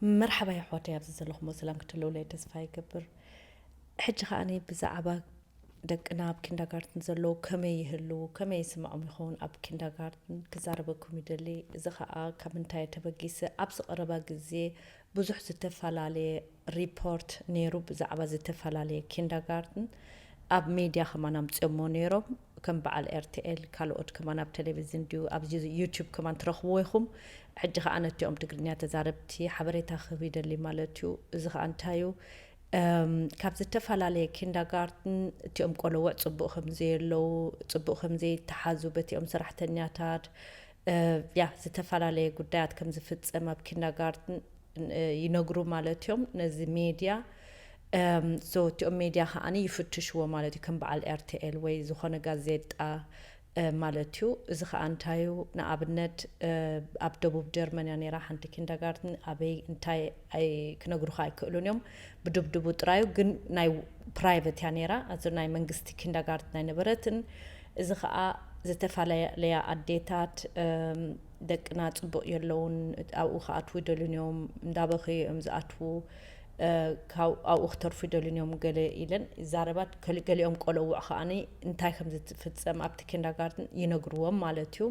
መርሓባ የሕዋተይ፣ ኣብዚ ዘለኹሞ ሰላም ክትህልውለይ ተስፋ ይገብር። ሕጂ ከኣኒ ብዛዕባ ደቅና ኣብ ኪንዳጋርትን ዘለዉ ከመይ ይህልዉ፣ ከመይ ይስምዖም ይኸውን ኣብ ኪንዳጋርትን ክዛረበኩም ይደሊ። እዚ ኸኣ ካብ ምንታይ ተበጊሰ፣ ኣብዚ ቀረባ ግዜ ብዙሕ ዝተፈላለየ ሪፖርት ነይሩ ብዛዕባ ዝተፈላለየ ኪንዳጋርትን ኣብ ሜድያ ከማን ኣምፅኦሞ ነይሮም። ከም በዓል ኤርቲኤል ካልኦት ከማን ኣብ ቴሌቪዝን ድዩ ኣብ ዩቱብ ከማን ትረኽብዎ ኢኹም። ሕጂ ኸዓ ነቲኦም ትግርኛ ተዛረብቲ ሓበሬታ ክህብ ይደሊ ማለት እዩ። እዚ ኸዓ እንታይ እዩ? ካብ ዝተፈላለየ ኪንዳጋርትን እቲኦም ቆለውዕ ፅቡቕ ከምዘየለዉ፣ ፅቡቕ ከምዘይተሓዙ በቲኦም ሰራሕተኛታት፣ ያ ዝተፈላለየ ጉዳያት ከም ዝፍፀም ኣብ ኪንዳጋርትን ይነግሩ ማለት እዮም ነዚ ሜድያ። ሶ እቲኦም ሜድያ ከዓኒ ይፍትሽዎ ማለት እዩ፣ ከም በዓል ኤርቲኤል ወይ ዝኾነ ጋዜጣ ማለት እዩ። እዚ ከዓ እንታይ እዩ? ንኣብነት ኣብ ደቡብ ጀርመን እያ ነይራ ሓንቲ ኪንዳጋርትን፣ ኣበይ እንታይ ክነግሩኻ ኣይክእሉን እዮም፣ ብድብድቡ ጥራዩ። ግን ናይ ፕራይቨት እያ ነይራ፣ እዚ ናይ መንግስቲ ኪንዳጋርትን ኣይነበረትን። እዚ ከዓ ዝተፈላለያ ኣዴታት ደቅና ፅቡቕ የለውን፣ ኣብኡ ክኣትዉ ይደልዩን እዮም፣ እንዳበኸዩ እዮም ዝኣትዉ፣ ኣብኡ ክተርፉ ይደልዩን እዮም ገለ ኢለን ይዛረባ። ገሊኦም ቆለውዕ ከዓኒ እንታይ ከም ዝፍፀም ኣብቲ ኪንዳጋርትን ይነግርዎም ማለት እዩ።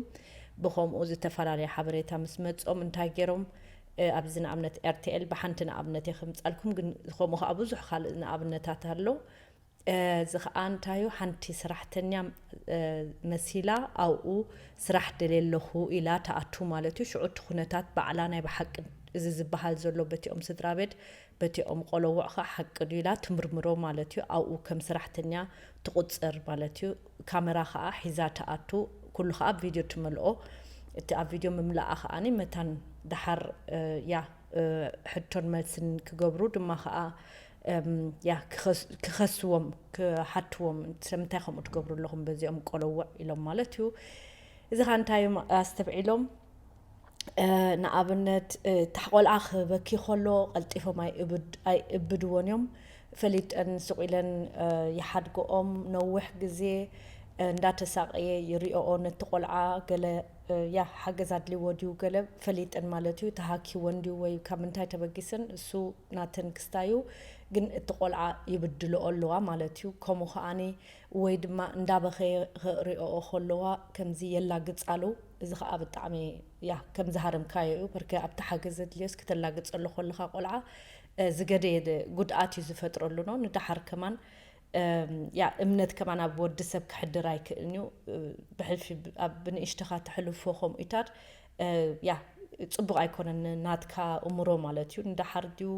ብኸምኡ ዝተፈላለየ ሓበሬታ ምስ መፅኦም እንታይ ገይሮም፣ ኣብዚ ንኣብነት ኤርቲኤል ብሓንቲ ንኣብነት እየ ከምፃልኩም፣ ግን ከምኡ ከዓ ብዙሕ ካልእ ንኣብነታት ኣሎ። እዚ ኸዓ እንታዩ ሓንቲ ስራሕተኛ መሲላ ኣብኡ ስራሕ ደልየ ኣለኹ ኢላ ትኣቱ ማለት እዩ። ሽዑ እቲ ኩነታት ባዕላ ናይ ብሓቂ እዚ ዝበሃል ዘሎ በቲኦም ስድራ ቤት በቲኦም ቆለውዕ ኸዓ ሓቂ ድዩ ኢላ ትምርምሮ ማለት እዩ። ኣብኡ ከም ስራሕተኛ ትቑፅር ማለት እዩ። ካሜራ ኸዓ ሒዛ ትኣቱ፣ ኩሉ ኸዓ ቪድዮ ትመልኦ። እቲ ኣብ ቪድዮ ምምላኣ ኸዓኒ መታን ደሓር ያ ሕቶን መልስን ክገብሩ ድማ ኸዓ ያ ክኸስዎም ክሓትዎም ስለምንታይ ከምኡ ትገብሩ ኣለኹም በዚኦም ቆለውዕ ኢሎም ማለት እዩ። እዚ ኸ እንታይ እዮም ኣስተብዒሎም? ንኣብነት እታ ቆልዓ ክበኪ ከሎ ቀልጢፎም ኣይእብድዎን እዮም። ፈሊጠን ስቕ ኢለን ይሓድግኦም። ነዊሕ ግዜ እንዳተሳቀየ ይሪኦኦ ነቲ ቆልዓ። ገለ ያ ሓገዝ ኣድልዎ ድዩ ገለ ፈሊጠን ማለት እዩ። ተሃኪወን ድዩ ወይ ካብ ምንታይ ተበጊሰን እሱ ናተን ክስታይ እዩ። ግን እቲ ቆልዓ ይብድልኦ ኣለዋ ማለት እዩ። ከምኡ ከዓኒ ወይ ድማ እንዳበኸየ ክሪኦኦ ከለዋ ከምዚ የላግጻሉ። እዚ ከዓ ብጣዕሚ ያ ከም ዝሃረምካዮ እዩ። ብርክ ኣብቲ ሓገዝ ዘድልዮስ ክተላግጸሉ ከለኻ ቆልዓ ዝገደየ ጉድኣት እዩ ዝፈጥረሉ ነው። ንደሓር ከማን ያ እምነት ከማን ኣብ ወዲ ሰብ ክሕድር ኣይክእልን እዩ። ብሕልፊ ኣብ ብንእሽተኻ ተሕልፎ ከምኡታት ያ ጽቡቕ ኣይኮነን ናትካ እምሮ ማለት እዩ። ንደሓር ድዩ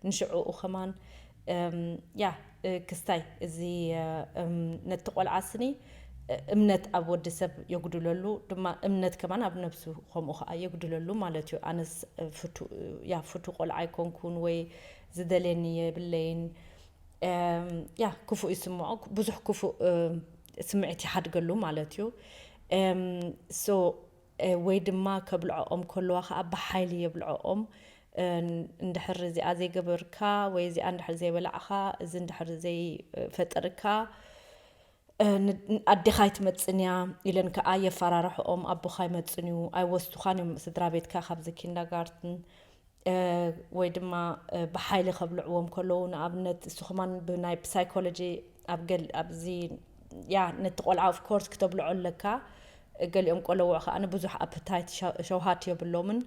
ንሽዕኡ ከማን ያ ክስታይ እዚ ነቲ ቆልዓ ስኒ እምነት ኣብ ወዲ ሰብ የጉድለሉ። ድማ እምነት ከማን ኣብ ነብሱ ከምኡ ከዓ የጉድለሉ ማለት እዩ። ኣነስ ፍቱ ያ ፍቱ ቆልዓ ኣይኮንኩን ወይ ዝደልየኒ የብለይን ያ ክፉእ ይስምዖ፣ ብዙሕ ክፉእ ስምዒት ይሓድገሉ ማለት እዩ። ሶ ወይ ድማ ከብልዖኦም ከለዋ ከዓ ብሓይሊ የብልዖኦም። እንድሕር እዚኣ ዘይገበርካ ወይ እዚኣ እንድሕር ዘይበላዕኻ፣ እዚ እንድሕር ዘይፈጠርካ ኣዴኻ ኣይትመፅን እያ ኢለን ከዓ የፈራርሕኦም። ኣቦኻ ኣይመፅን እዩ፣ ኣይወስዱኻን እዮም ስድራ ቤትካ ካብዚ ኪንዳጋርትን። ወይ ድማ ብሓይሊ ከብልዕዎም ከለዉ፣ ንኣብነት እሱ ከማን ብናይ ፕሳይኮሎጂ ኣብ ገል ኣብዚ ያ ነቲ ቆልዓ ኦፍኮርስ ክተብልዖ ኣለካ። ገሊኦም ቆለውዕ ከዓ ንብዙሕ ኣፕታይት ሸውሃት የብሎምን።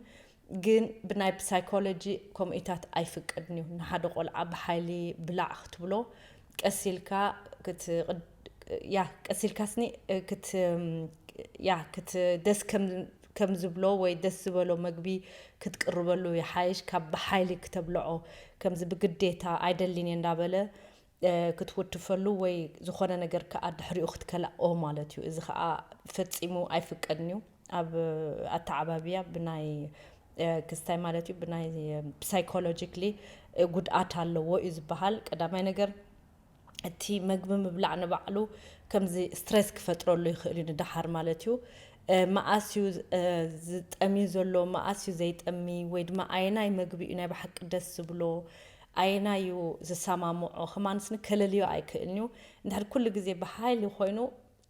ግን ብናይ ፕሳይኮሎጂ ከምኡታት ኣይፍቀድን እዩ። ንሓደ ቆልዓ ብሓይሊ ብላዕ ክትብሎ ቀስ ኢልካ ያ ቀስ ኢልካ ስኒ ክት ያ ክት ደስ ከም ከም ዝብሎ ወይ ደስ ዝበሎ መግቢ ክትቅርበሉ ይሓይሽ ካብ ብሓይሊ ክተብልዖ። ከምዚ ብግዴታ ኣይደሊን እየ እንዳበለ ክትውትፈሉ ወይ ዝኾነ ነገር ከዓ ድሕሪኡ ክትከልኦ ማለት እዩ። እዚ ከዓ ፈፂሙ ኣይፍቀድን እዩ። ኣብ ኣተዓባብያ ብናይ ክስታይ ማለት እዩ ብናይ ሳይኮሎጂክሊ ጉድኣት ኣለዎ እዩ ዝበሃል። ቀዳማይ ነገር እቲ መግቢ ምብላዕ ንባዕሉ ከምዚ ስትረስ ክፈጥረሉ ይኽእል እዩ ንደሓር ማለት እዩ። መኣስ እዩ ዝጠሚ ዘሎ፣ መኣስ እዩ ዘይጠሚ፣ ወይ ድማ ኣየናይ መግቢ እዩ ናይ ብሓቂ ደስ ዝብሎ፣ ኣየናይ እዩ ዝሰማምዖ፣ ከማንስ ንከለልዮ ኣይክእልን እዩ። እንድሕር ኩሉ ግዜ ብሓይሊ ኮይኑ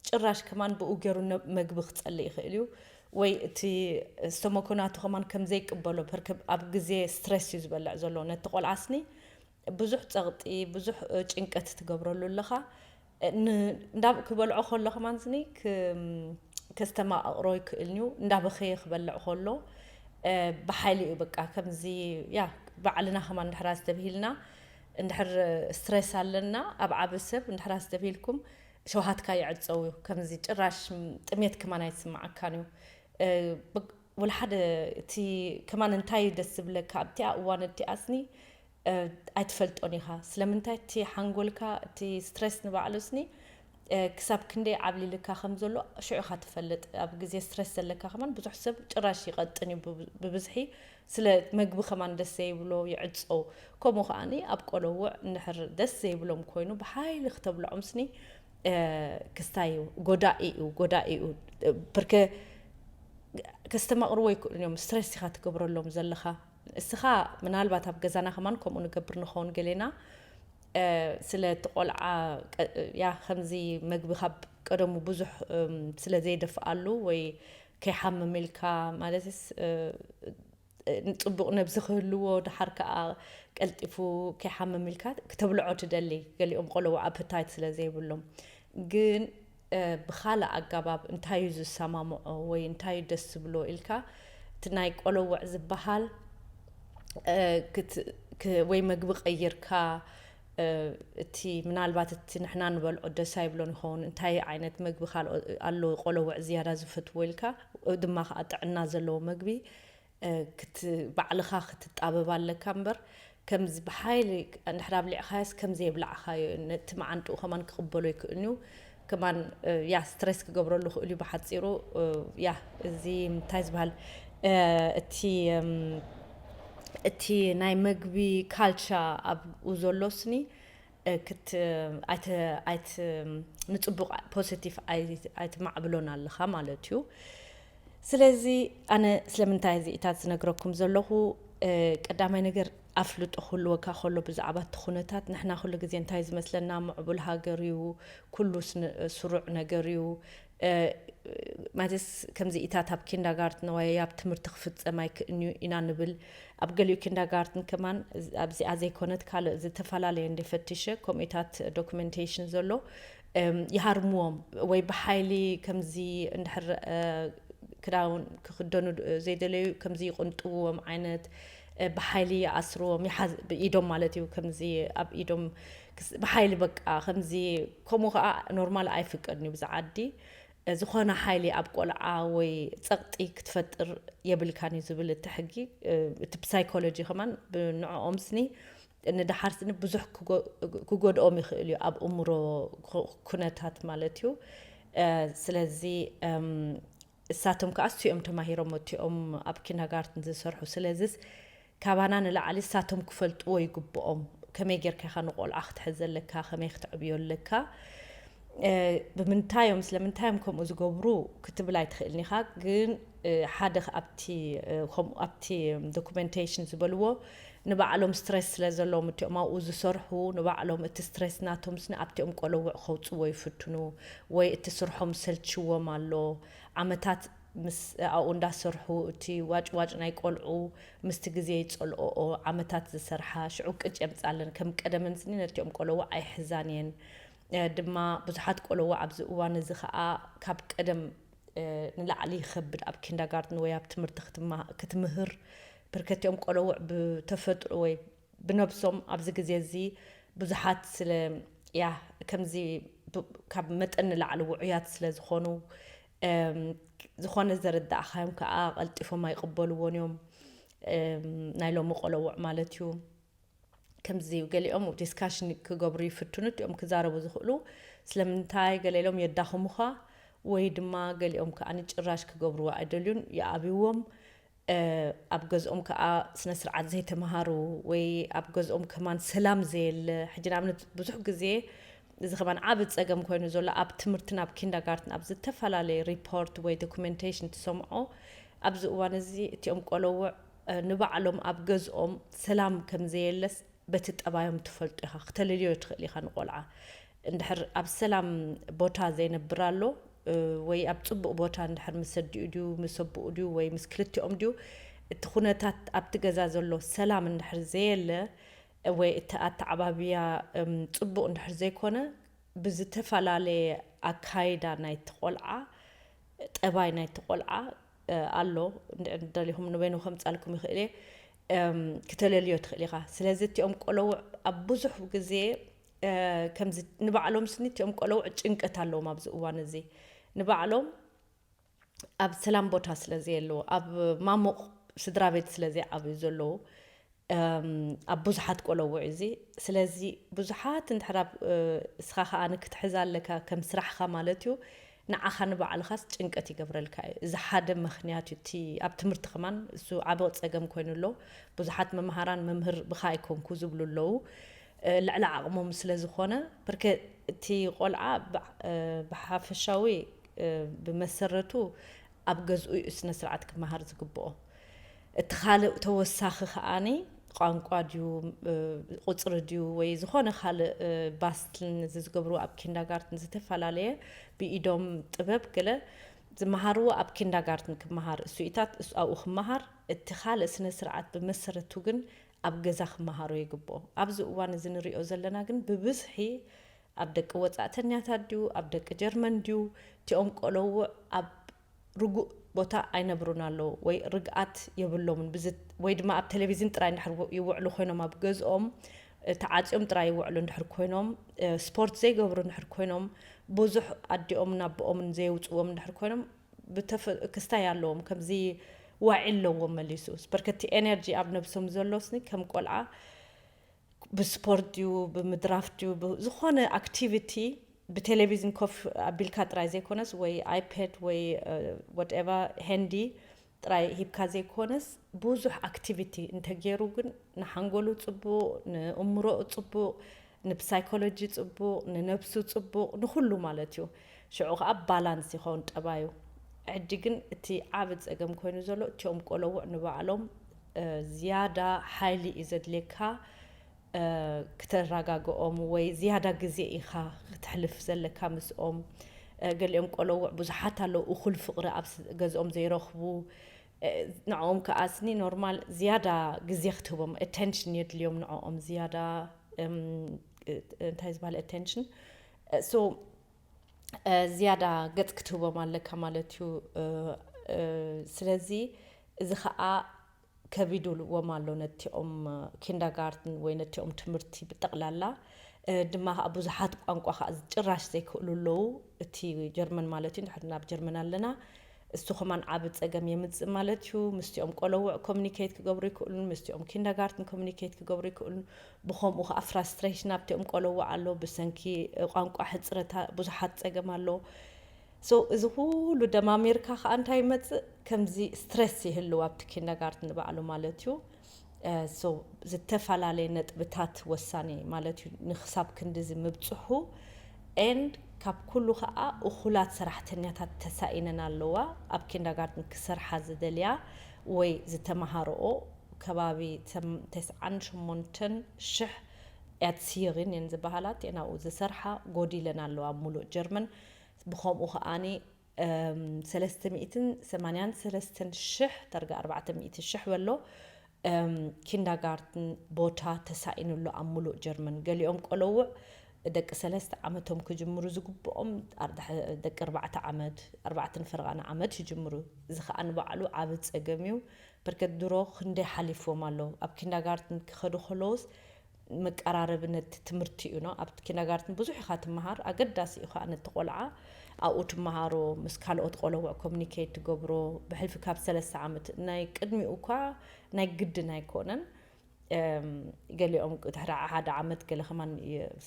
ጭራሽ ከማን ብኡ ገይሩ መግቢ ክጸልእ ይኽእል እዩ። ወይ እቲ ስቶሞኮ ናቱ ከማን ከም ዘይቅበሎ፣ ፐርከ ኣብ ግዜ ስትረስ እዩ ዝበልዕ ዘሎ። ነቲ ቆልዓ ስኒ ብዙሕ ጸቕጢ፣ ብዙሕ ጭንቀት ትገብረሉ ኣለኻ። ን-፣ እንዳብ-፣ ክበልዖ ከሎ ከማን ስኒ ክ-፣ ከስተማቕሮ ይክእል እዩ። እንዳበኸየ ክበልዕ ከሎ፣ እ፣ ብሓይሊ እዩ በቃ ከምዚ፣ ያ፣ ባዕልና ከማን እንድሕር ኣስተብሂልና፣ እንድሕር ስትረስ ኣለና፣ ኣብ ዓቢ ሰብ እንድሕር ኣስተብሂልኩም፣ ሸውሃትካ ይዕጸው እዩ። ከምዚ ጭራሽ ጥሜት ከማን ኣይስምዓካን እዩ። እ፣ ብ-፣ ወላ ሓደ እቲ ከማን እንታይ እዩ ደስ ዝብለካ ኣብቲኣ እዋን እቲኣ ስኒ፣ እ፣ ኣይትፈልጦን ኢኻ። ስለምንታይ እቲ ሓንጎልካ፣ እቲ ስትረስ ንባዕሉ ስኒ፣ እ፣ ክሳብ ክንደይ ዓብሊልካ ከም ዘሎ ሽዑ ኢኻ ትፈልጥ። ኣብ ግዜ ስትረስ ዘለካ ከማን ብዙሕ ሰብ ጭራሽ ይቐጥን እዩ ብብ-፣ ብብዝሒ። ስለ መግቢ ከማን ደስ ዘይብሎ ይዕጸው። ከምኡ ከኣኒ ኣብ ቆለውዕ እንድሕር ደስ ዘይብሎም ኮይኑ ብሓይሊ ክተብልዖም ስኒ፣ እ፣ ክስታይ እዩ፣ ጎዳኢ እዩ፣ ጎዳኢ እዩ። ብርከ ከስተማቕርዎ ይክእሉን እዮም። ስትረስ ኢኻ ትገብረሎም ዘለኻ። እስኻ ምናልባት ኣብ ገዛና ከማን ከምኡ ንገብር ንኸውን ገሌና፣ እ፣ ስለ እቲ ቆልዓ ቀ-፣ ያ፣ ከምዚ መግቢ ካብ ቀደሙ ብዙሕ፣ እም፣ ስለ ዘይደፍኣሉ ወይ ከይሓምም ኢልካ ማለትስ፣ እ፣ እ፣ ጽቡቕ ነብሲ ክህልዎ፣ ደሓር ከኣ ቀልጢፉ ከይሓምም ኢልካ ክተብልዖ ትደሊ። ገሊኦም ቆለውዕ ኣፐታይት ስለ ዘይብሎም። ግን፣ እ፣ ብኻልእ ኣገባብ እንታይ እዩ ዝሰማምዖ ወይ እንታይ እዩ ደስ ዝብሎ ኢልካ፣ እቲ ናይ ቆለውዕ ዝበሃል፣ እ፣ ክት-፣ ክ-፣ ወይ መግቢ ቀይርካ፣ እ፣ እቲ ምናልባት እቲ ንሕና ንበልዖ ደስ ኣይብሎን ይኸውን፣ እንታይ ዓይነት መግቢ ካልኦ ኣሎ ቆለውዕ ዝያዳ ዝፈትዎ ኢልካ፣ ድማ ከኣ ጥዕና ዘለዎ መግቢ፣ እ፣ ክት-፣ ባዕልኻ ክትጣበብ ኣለካ እምበር፣ ከምዚ ብሓይሊ እንድሕር ኣብሊዕኻዮስ ከም ዘየብላዕኻዮ፣ ነቲ መዓንጥኡ ከማን ክቕበሎ ይክእልን እዩ። ከማን፣ እ፣ ያ፣ ስትረስ ክገብረሉ ክእል እዩ ብሓጺሩ። እ፣ ያ፣ እዚ እንታይ ዝበሃል፣ እ፣ እቲ፣ እም፣ እቲ ናይ መግቢ ካልቻ ኣብኡ ዘሎ ስኒ፣ እ፣ ክት-፣ ኣይተ-፣ ኣይት-፣ ንጽቡቕ ፖዚቲቭ ኣይ-፣ ኣይትማዕብሎን ኣለኻ ማለት እዩ። ስለዚ ኣነ ስለምንታይ እዚኢታት ዝነግረኩም ዘለኹ፣ እ፣ ቀዳማይ ነገር ኣፍልጦ ክህልወካ ከሎ ብዛዕባ እቲ ኩነታት፣ ንሕና ኩሉ ግዜ እንታይ ዝመስለና ምዕቡል ሃገር እዩ፣ ኩሉ ስነ-፣ ስሩዕ ነገር እዩ፣ እ፣ ማለትስ ከምዚኢታት ኣብ ኪንዳጋርትን ወይ ኣብ ትምህርቲ ክፍጸም ኣይክእልን እዩ ኢና ንብል። ኣብ ገሊኡ ኪንዳጋርትን ከማን ኣብዚኣ ዘይኮነት ካልእ ዝተፈላለየ እንደ ፈቲሸ፣ ከምኡታት ዶክመንቴሽን ዘሎ፣ እም፣ ይሃርምዎም ወይ ብሓይሊ ከምዚ እንድሕር፣ እ፣ ክዳውን ክኽደኑ ድ-፣ ዘይደለዩ ከምዚ ይቕንጥዎም ዓይነት፣ እ፣ ብሓይሊ ይኣስርዎም፣ ይሓዝ-፣ ብኢዶም ማለት እዩ፣ ከምዚ ኣብ ኢዶም ክስ-፣ ብሓይሊ በቃ ከምዚ፣ ከምኡ ከኣ ኖርማል ኣይፍቀድን እዩ ብዛ ዓዲ። እ፣ ዝኾነ ሓይሊ ኣብ ቆልዓ ወይ ጸቕጢ ክትፈጥር የብልካን እዩ ዝብል እቲ ሕጊ። እ፣ እቲ ብሳይኮሎጂ ከማን ብንዕኦም ስኒ ንደሓር ስኒ ብዙሕ ክጎ-፣ ክጎድኦም ይኽእል እዩ ኣብ እምሮ ኩ-፣ ኩነታት ማለት እዩ። እ፣ ስለዚ፣ እም፣ እሳቶም ከኣ እሱ እዮም ተማሂሮም እቲኦም ኣብ ኪንዳጋርትን ዝሰርሑ። ስለዚስ ካባና ንላዕሊ እሳቶም ክፈልጥዎ ይግብኦም። ከመይ ጌርካ ኢኻ ንቆልዓ ክትሕዝ ዘለካ፣ ከመይ ክትዕብዮ ኣለካ፣ እ፣ ብምንታዮም፣ ስለምንታዮም ከምኡ ዝገብሩ ክትብል ኣይትኽእልን ኢኻ። ግን፣ እ፣ ሓደ ከ-፣ ኣብቲ፣ እ፣ ከምኡ ኣብቲ ዶኩመንቴሽን ዝበልዎ ንባዕሎም ስትረስ ስለ ዘለዎም እቲኦም ኣብኡ ዝሰርሑ ንባዕሎም እቲ ስትረስ ናቶም ስኒ ኣብቲኦም ቆለውዕ ከውጽዎ ይፍትኑ ወይ እቲ ስርሖም ሰልችዎም ኣሎ። ዓመታት ምስ ኣብኡ እንዳሰርሑ እቲ ዋጭ ዋጭ ናይ ቆልዑ ምስቲ ግዜ ይጸልኦኦ ዓመታት ዝሰርሓ ሽዑ ቅጭ የምጻለን። ከም ቀደመን ስኒ ነቲኦም ቆለውዕ ኣይሕዛን እየን። እ፣ ድማ ብዙሓት ቆለውዕ ኣብዚ እዋን እዚ ኸኣ ካብ ቀደም፣ እ፣ ንላዕሊ ይኸብድ ኣብ ኪንዳጋርትን ወይ ኣብ ትምህርቲ ክትማ-፣ ክትምህር። ብርከቲኦም ቆለውዕ ብተፈጥሮ ወይ ብነብሶም ኣብዚ ግዜ እዚ ብዙሓት ስለ፣ ያ፣ ከምዚ ብ-፣ ካብ መጠን ንላዕሊ ውዑያት ስለ ዝኾኑ፣ እም፣ ዝኾነ ዘረዳእኻዮም ከኣ ቀልጢፎም ኣይቕበልዎን እዮም። እም፣ ናይ ሎሚ ቆለውዕ ማለት እዩ። ከምዚ ገሊኦም ዲስካሽን ክገብሩ ይፍትኑ፣ እቲኦም ክዛረቡ ዝኽእሉ ስለምንታይ ገለ ኢሎም የዳኽሙኻ፣ ወይ ድማ ገሊኦም ከኣ ንጭራሽ ክገብርዎ ኣይደልዩን፣ ይኣብይዎም። እ፣ ኣብ ገዝኦም ከኣ ስነ ስርዓት ዘይተምሃሩ ወይ ኣብ ገዝኦም ከማን ሰላም ዘየለ፣ ሕጂ ንኣብነት ብዙሕ ግዜ እዚ ከማን ዓቢ ጸገም ኮይኑ ዘሎ ኣብ ትምህርትን ኣብ ኪንዳጋርትን ኣብ ዝተፈላለየ ሪፖርት ወይ ዶኩሜንቴሽን ትሰምዖ። ኣብዚ እዋን እዚ እቲኦም ቆለውዕ፣ እ፣ ንባዕሎም ኣብ ገዝኦም ሰላም ከም ዘየለስ በቲ ጠባዮም ትፈልጦ ኢኻ፣ ክተለልዮ ትኽእል ኢኻ ንቆልዓ። እንድሕር ኣብ ሰላም ቦታ ዘይነብር ኣሎ፣ ወይ ኣብ ጽቡቕ ቦታ እንድሕር ምስ ኣዲኡ ድዩ ምስ ኣቦኡ ድዩ ወይ ምስ ክልቲኦም ድዩ፣ እቲ ኩነታት ኣብቲ ገዛ ዘሎ ሰላም እንድሕር ዘየለ ወይ እቲ ኣተዓባብያ ጽቡቕ እንድሕር ዘይኮነ፣ ብዝተፈላለየ ኣካይዳ ናይቲ ቆልዓ፣ ጠባይ ናይቲ ቆልዓ ኣሎ። ደሊኹም ንበይኑ ከምፃልኩም ይኽእል እየ። ክተለልዮ ትኽእል ኢኻ። ስለዚ እቲኦም ቆለውዕ ኣብ ብዙሕ ግዜ ከምዚ ንባዕሎም ስኒ እቲኦም ቆለውዕ ጭንቀት ኣለዎም ኣብዚ እዋን እዚ። ንባዕሎም ኣብ ሰላም ቦታ ስለ ዘየለዉ፣ ኣብ ማሙቕ ስድራ ቤት ስለ ዘይዓብዩ ዘለዉ፣ ኣብ ብዙሓት ቆለውዕ እዚ። ስለዚ ብዙሓት እንድሕር ኣብ እስኻ ከኣ ንክትሕዛ ኣለካ ከም ስራሕኻ ማለት እዩ፣ ንዓኻ ንባዕልኻስ ጭንቀት ይገብረልካ እዩ። እዚ ሓደ ምኽንያት እዩ። እቲ ኣብ ትምህርቲ ከማን እሱ ዓቢ ጸገም ኮይኑ ኣሎ። ብዙሓት መምሃራን መምህር ብኻ ኣይኮንኩ ዝብሉ ኣለዉ። ልዕሊ ዓቕሞም ስለ ዝኾነ፣ ብርክ እቲ ቆልዓ ብሓፈሻዊ ብመሰረቱ ኣብ ገዝኡ እዩ ስነ ስርዓት ክመሃር ዝግብኦ። እቲ ካልእ ተወሳኺ ከኣኒ ቋንቋ ድዩ፣ ቁፅሪ ድዩ፣ ወይ ዝኾነ ካልእ ባስትልን እዚ ዝገብርዎ ኣብ ኪንዳጋርትን ዝተፈላለየ ብኢዶም ጥበብ ገለ ዝመሃርዎ ኣብ ኪንዳጋርትን ክመሃር፣ እሱኢታት ኣብኡ ክመሃር፣ እቲ ካልእ ስነ ስርዓት ብመሰረቱ ግን ኣብ ገዛ ክመሃሮ ይግብኦ። ኣብዚ እዋን እዚ ንሪኦ ዘለና ግን ብብዝሒ ኣብ ደቂ ወጻእተኛታት ድዩ ኣብ ደቂ ጀርመን ድዩ፣ እቲኦም ቆለውዕ ኣብ ርጉእ ቦታ ኣይነብሩን ኣለዉ ወይ ርግኣት የብሎምን። ወይ ድማ ኣብ ቴሌቪዝን ጥራይ እንድሕር ይውዕሉ ኮይኖም ኣብ ገዝኦም ተዓፅዮም ጥራይ ይውዕሉ እንድሕር ኮይኖም፣ ስፖርት ዘይገብሩ እንድሕር ኮይኖም፣ ብዙሕ ኣዲኦምን ኣቦኦምን ዘየውፅዎም እንድሕር ኮይኖም፣ ክስታይ ኣለዎም። ከምዚ ዋዒ ኣለዎም መሊሱ። በርከቲ ኤነርጂ ኣብ ነብሶም ዘሎ ስኒ ከም ቆልዓ ብስፖርት ድዩ ብምድራፍ ድዩ ዝኾነ ኣክቲቪቲ ብቴሌቪዝን ኮፍ ኣቢልካ ጥራይ ዘይኮነስ ወይ ኣይፓድ ወይ ወትኤቨር ሃንዲ ጥራይ ሂብካ ዘይኮነስ ብዙሕ ኣክቲቪቲ እንተገይሩ ግን ንሓንጎሉ ጽቡቕ፣ ንእምሮኡ ጽቡቕ፣ ንሳይኮሎጂ ጽቡቕ፣ ንነብሱ ጽቡቕ፣ ንኹሉ ማለት እዩ። ሽዑ ከኣ ባላንስ ይኸውን ጠባዩ። ሕጂ ግን እቲ ዓቢ ጸገም ኮይኑ ዘሎ እቲኦም ቆለውዕ ንባዕሎም ዝያዳ ሓይሊ እዩ ዘድልየካ ክተረጋግኦም ወይ ዝያዳ ግዜ ኢኻ ክተሕልፍ ዘለካ ምስኦም። ገሊኦም ቆለውዕ ብዙሓት ኣለዉ እኹል ፍቕሪ ኣብ ገዝኦም ዘይረኽቡ። ንዕኦም ከኣ ስኒ ኖርማል ዝያዳ ግዜ ክትህቦም ኣቴንሽን የድልዮም ንዕኦም ዝያዳ። እንታይ ዝበሃል ኣቴንሽን? ሶ ዝያዳ ገጽ ክትህቦም ኣለካ ማለት እዩ። ስለዚ እዚ ኸኣ ከቢድዎም ኣሎ ነቲኦም ኪንዳጋርትን ወይ ነቲኦም ትምህርቲ ብጠቕላላ። ድማ ከዓ ብዙሓት ቋንቋ ከዓ ጭራሽ ዘይክእሉ ኣለዉ። እቲ ጀርመን ማለት እዩ፣ ንሕና ኣብ ጀርመን ኣለና። እሱ ከማን ዓቢ ጸገም የምጽእ ማለት እዩ። ምስቲኦም ቆለውዕ ኮሚኒኬት ክገብሩ ይክእሉን ምስቲኦም ኪንዳጋርትን ኮሚኒኬት ክገብሩ ይክእሉን። ብኸምኡ ከዓ ፍራስትሬሽን ኣብቲኦም ቆለውዕ ኣሎ። ብሰንኪ ቋንቋ ሕጽረታ ብዙሓት ጸገም ኣሎ። ሶ እዚ ኩሉ ደማሚርካ ከዓ እንታይ ይመፅእ? ከምዚ ስትረስ ይህልው ኣብቲ ኪንዳጋርትን ንባዕሉ ማለት እዩ። ሶ ዝተፈላለየ ነጥብታት ወሳኒ ማለት እዩ ንክሳብ ክንድዚ ምብፅሑ። ኤንድ ካብ ኩሉ ከዓ እኹላት ሰራሕተኛታት ተሳኢነን ኣለዋ። ኣብ ኪንዳጋርትን ክሰርሓ ዝደልያ ወይ ዝተመሃረኦ ከባቢ ተስዓን ሸሞንተን ሽሕ ያትሲሪን እየን ዝበሃላ። ናብኡ ዝሰርሓ ጎዲለን ኣለዋ ኣብ ሙሉእ ጀርመን። ብኸምኡ ከኣኒ ሰለስተ ሚእትን ሰማንያን ሰለስተን ሽሕ ዳርጋ ኣርባዕተ ሚእቲ ሽሕ በሎ ኪንዳጋርትን ቦታ ተሳኢኑ ኣሎ ኣብ ሙሉእ ጀርመን። ገሊኦም ቆለውዕ ደቂ ሰለስተ ዓመቶም ክጅምሩ ዝግብኦም ደቂ ኣርባዕተ ዓመት ኣርባዕተን ፈረቓን ዓመት ይጅምሩ። እዚ ከዓ ንባዕሉ ዓቢ ጸገም እዩ። በርከት ድሮ ክንደይ ሓሊፍዎም ኣሎ ኣብ ኪንዳጋርትን ክኸዱ ከለውስ መቀራረቢ ነቲ ትምህርቲ እዩ። ኣብ ኪንዳጋርትን ብዙሕ ኢኻ ትመሃር፣ ኣገዳሲ እዩ ከዓ ነቲ ቆልዓ ኣብኡ ትመሃሮ፣ ምስ ካልኦት ቆለውዕ ኮሚኒኬት ትገብሮ። ብሕልፊ ካብ ሰለስተ ዓመት ናይ ቅድሚኡ እኳ ናይ ግድን ኣይኮነን። ገሊኦም ድሕሪ ሓደ ዓመት ገለ ከማን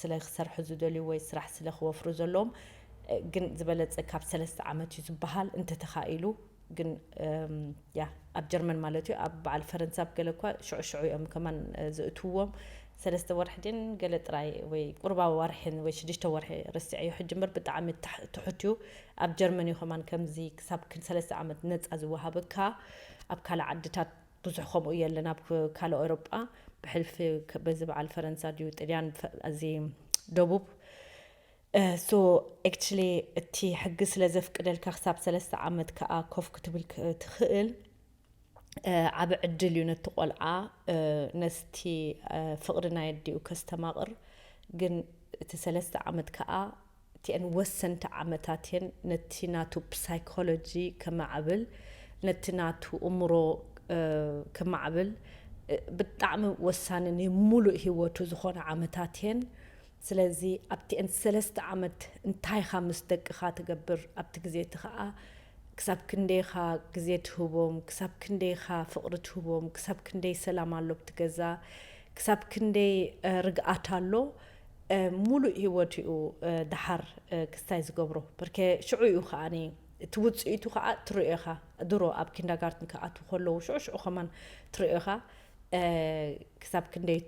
ስለ ክሰርሑ ዝደልዩ ወይ ስራሕ ስለ ክወፍሩ ዘለዎም ግን ዝበለፀ ካብ ሰለስተ ዓመት እዩ ዝበሃል እንተተኻኢሉ። ግን ያ ኣብ ጀርመን ማለት እዩ ኣብ በዓል ፈረንሳ ኣብ ገለ እኳ ሽዑ ሽዑ እዮም ከማን ዝእትዎም። ሰለስተ ወርሒ ድን ገለ ጥራይ ወይ ቁርባ ወርሕን ወይ ሽዱሽተ ወርሒ ረስዐዮ ሕጂ እምበር ብጣዕሚ ትሑት እዩ። ኣብ ጀርመን እዩ ከማን ከምዚ ክሳብ ሰለስተ ዓመት ነፃ ዝወሃበካ። ኣብ ካልእ ዓድታት ብዙሕ ከምኡ የለን ኣብ ካልእ ኤውሮጳ። ብሕልፊ በዚ በዓል ፈረንሳ ድዩ ጥልያን እዚ ደቡብ So actually እቲ ሕጊ ስለ ዘፍቅደልካ ክሳብ ሰለስተ ዓመት ከዓ ኮፍ ክትብል ትኽእል። ዓብ ዕድል እዩ ነቲ ቆልዓ፣ ነስቲ ፍቕሪ ናይ ኣዲኡ ከስተማቕር። ግን እቲ ሰለስተ ዓመት ከዓ እቲአን ወሰንቲ ዓመታት እየን ነቲ ናቱ psychology ከማዕብል፣ ነቲ ናቱ እምሮ ከማዕብል ብጣዕሚ ወሳኒ ንሙሉእ ህይወቱ ዝኾነ ዓመታት እየን። ስለዚ ኣብቲአን ሰለስተ ዓመት እንታይ ኢኻ ምስ ደቅኻ ትገብር? ኣብቲ ግዜ እቲ ኸዓ ክሳብ ክንደይ ኢኻ ግዜ ትህቦም? ክሳብ ክንደይ ኢኻ ፍቕሪ ትህቦም? ክሳብ ክንደይ ሰላም ኣሎ ኣብቲ ገዛ? ክሳብ ክንደይ ርግኣት ኣሎ? ሙሉእ ህይወቱ እዩ ደሓር ክስታይ ዝገብሮ። ብርከ ሽዑ እዩ ከዓኒ እቲ ውፅኢቱ ከዓ ትሪኦ ኢኻ። ድሮ ኣብ ኪንዳጋርትን ክኣትዉ ከለዉ ሽዑ ሽዑ ከማን ትሪኦ ኢኻ። ክሳብ ክንደይ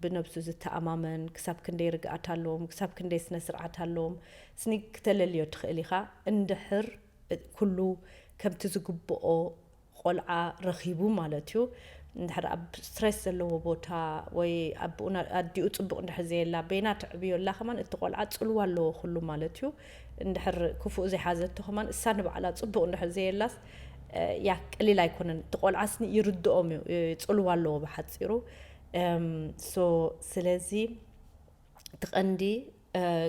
ብነብሱ ዝተኣማመን፣ ክሳብ ክንደይ ርግኣት ኣለዎም፣ ክሳብ ክንደይ ስነ ስርዓት ኣለዎም። ስኒ ክተለልዮ ትኽእል ኢኻ እንድሕር ኩሉ ከምቲ ዝግብኦ ቆልዓ ረኺቡ ማለት እዩ። እንድሕር ኣብ ስትሬስ ዘለዎ ቦታ ወይ ኣዲኡ ፅቡቕ እንድሕር ዘየላ በይና ተዕብዮ ኣላ ከማን እቲ ቆልዓ ፅልዋ ኣለዎ ኩሉ ማለት እዩ። እንድሕር ክፉእ ዘይሓዘቶ ከማን እሳ ንባዕላ ፅቡቕ እንድሕር ዘየላስ ያ ቀሊል ኣይኮነን። እቲ ቆልዓ ስኒ ይርድኦም እዩ፣ ፅልዋ ኣለዎ ብሓፂሩ። So ስለዚ እቲ ቀንዲ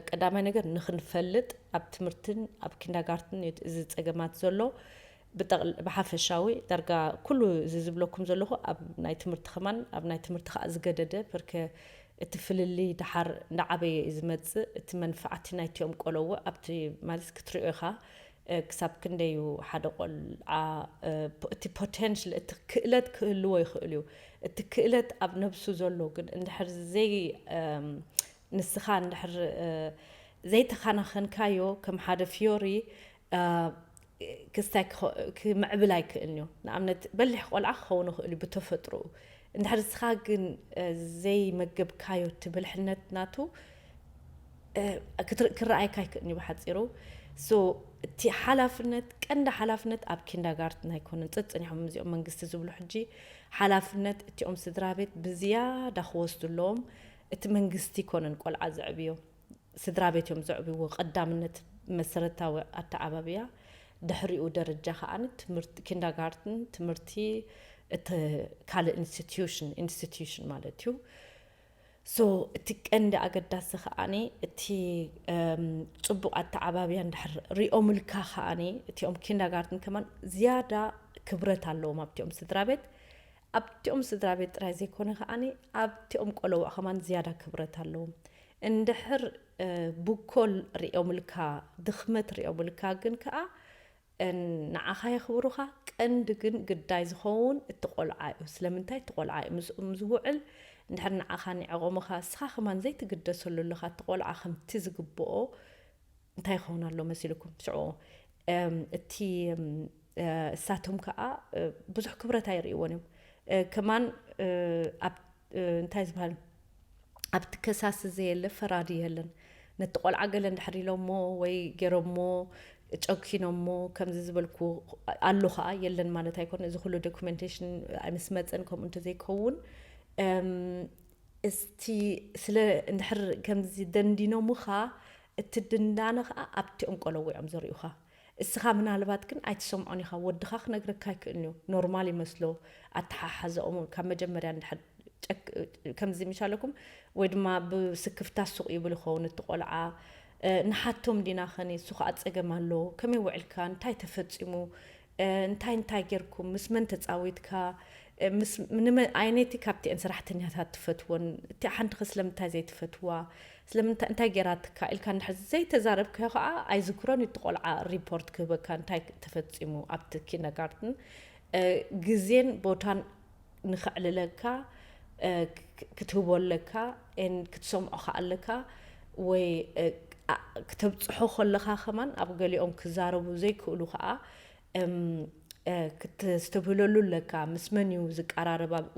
ቀዳማይ ነገር ንኽንፈልጥ ኣብ ትምህርትን ኣብ ኪንዳጋርትን እዚ ፀገማት ዘሎ ብሓፈሻዊ ዳርጋ ኩሉ እዚ ዝብለኩም ዘለኹ ኣብ ናይ ትምህርቲ ከማን ኣብ ናይ ትምህርቲ ከዓ ዝገደደ ርክ እቲ ፍልልይ ደሓር እንዳዓበየ እዩ ዝመፅእ። እቲ መንፋዕቲ ናይቲኦም ቆለውዕ ኣብቲ ማለት ክትሪኦ ኢኻ ክሳብ ክንደይ እዩ ሓደ ቆልዓ እቲ ፖቴንሽል እቲ ክእለት ክህልዎ ይኽእል እዩ። እቲ ክእለት ኣብ ነብሱ ዘሎ ግን እንድሕር ዘይ ንስኻ እንድሕር ዘይተኻናኸንካዮ ከም ሓደ ፊዮሪ ክስታይ ክምዕብል ኣይክእልን እዩ። ንኣብነት በሊሕ ቆልዓ ክኸውን ይኽእል እዩ ብተፈጥሮኡ። እንድሕር ንስኻ ግን ዘይመገብካዮ እቲ ብልሕነት ናቱ ክረኣይካ ኣይክእልን እዩ ብሓፂሩ። So እቲ ሓላፍነት ቀንዲ ሓላፍነት ኣብ ኪንዳጋርትን ኣይኮነን። ፀፅኒሖም እዚኦም መንግስቲ ዝብሉ ሕጂ ሓላፍነት እቲኦም ስድራ ቤት ብዝያዳ ክወስዱ ኣለዎም። እቲ መንግስቲ ይኮነን ቆልዓ ዘዕብዮ፣ ስድራ ቤት እዮም ዘዕብዎ። ቀዳምነት መሰረታዊ ኣተዓባብያ፣ ድሕሪኡ ደረጃ ከዓኒ ትምህርቲ ኪንዳጋርትን ትምህርቲ እቲ ካልእ ኢንስቲትዩሽን ኢንስቲትዩሽን ማለት እዩ። So እቲ ቀንዲ ኣገዳሲ ከዓኒ እቲ ፅቡቕ ኣተዓባብያ እንድሕር ሪኦምልካ ከዓኒ እቲኦም ኪንዳጋርትን ከማን ዝያዳ ክብረት ኣለዎም ኣብቲኦም ስድራ ቤት። ኣብቲኦም ስድራ ቤት ጥራይ ዘይኮነ ከዓኒ ኣብቲኦም ቆለውዕ ከማን ዝያዳ ክብረት ኣለዎም። እንድሕር ብኮል ሪኦምልካ ድኽመት ሪኦምልካ ግን ከዓ ንዓኻ የኽብሩኻ። ቀንዲ ግን ግዳይ ዝኸውን እቲ ቆልዓ እዩ። ስለምንታይ እቲ ቆልዓ እዩ ምስኦም ዝውዕል። እንድሕር ንዓኻ ኒዕቖምኻ እስኻ ከማን ዘይትግደሰሉ ኣለኻ እቲ ቆልዓ ከምቲ ዝግብኦ እንታይ ይኸውን ኣሎ መሲልኩም ሽዑ እቲ እሳቶም ከዓ ብዙሕ ክብረት ኣይርእይዎን እዮም። ከማን እንታይ ዝበሃል ኣብቲ ከሳሲ ዘየለ ፈራዲ የለን። ነቲ ቆልዓ ገለ እንድሕር ኢሎሞ ወይ ገይሮሞ ጨኪኖሞ ከምዚ ዝበልኩ ኣሎ ከዓ የለን ማለት ኣይኮነ። እዚ ኩሉ ዶኩሜንቴሽን ኣይምስ መፀን ከምኡ እንተዘይከውን እስቲ ስለ እንድሕር ከምዚ ደንዲኖምኻ እቲ ድንዳነ ከዓ ኣብቲኦም ቆለዊዖም ዘርእዩኻ። እስኻ ምናልባት ግን ኣይትሰምዖን ኢኻ። ወድኻ ክነግረካ ኣይክእልን እዩ። ኖርማል ይመስሎ ኣተሓሓዘኦም ካብ መጀመርያ እንድሕር ከምዚ ምሻለኩም ወይ ድማ ብስክፍታ ሱቕ ይብል ይኸውን እቲ ቆልዓ። ንሓቶም ዲና ኸኒ እሱ ከዓ ፀገም ኣሎ። ከመይ ውዕልካ? እንታይ ተፈፂሙ? እንታይ እንታይ ጌርኩም? ምስ መን ተፃዊትካ? ኣይነቲ ካብቲአን ሰራሕተኛታት ትፈትወን እቲ ሓንቲ ኸ ስለምንታይ ዘይትፈትዋ? ስለምንታይ እንታይ ጌራትካ ኢልካ እንድሕር ዘይተዛረብካዮ ከዓ ኣይዝክሮን እቲ ቆልዓ ሪፖርት ክህበካ እንታይ ተፈፂሙ ኣብቲ ኪንደርጋርትን። ግዜን ቦታን ንኸዕልለካ ክትህቦ ኣለካ። ክትሰምዖ ከ ኣለካ ወይ ክተብፅሖ ከለኻ ከማን ኣብ ገሊኦም ክዛረቡ ዘይክእሉ ከዓ ክተስተብህለሉ ኣለካ። ምስ መን እዩ ዝቀራረብ ኣብኡ?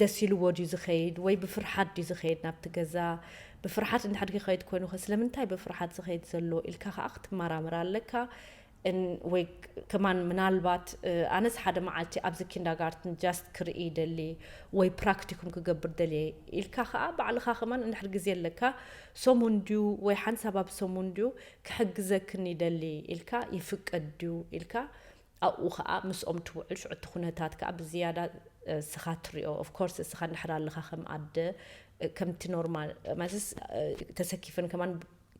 ደስ ኢልዎ ድዩ ዝኸይድ ወይ ብፍርሓት ድዩ ዝኸይድ ናብቲ ገዛ? ብፍርሓት እንድሕር ክኸይድ ኮይኑ ከ ስለምንታይ ብፍርሓት ዝኸይድ ዘሎ ኢልካ ከዓ ክትመራመር ኣለካ። ወይ ከማን ምናልባት ኣነስ ሓደ መዓልቲ ኣብዚ ኪንዳጋርትን just ክርኢ ደሊ ወይ ፕራክቲኩም ክገብር ደልየ ኢልካ ከዓ ባዕልኻ ከማን እንድሕር ግዜ ኣለካ ሰሙን ድዩ ወይ ሓንሳብ ኣብ ሰሙን ድዩ ክሕግዘክን ይደሊ ኢልካ ይፍቀድ ድዩ ኢልካ ኣብኡ ከዓ ምስኦም ትውዕል ሽዑ እቲ ኩነታት ከዓ ብዝያዳ ስኻ ትሪኦ of course ስኻ እንድሕር ኣለኻ ከም ኣደ ከምቲ ኖርማል ማለትስ ተሰኪፈን ከማን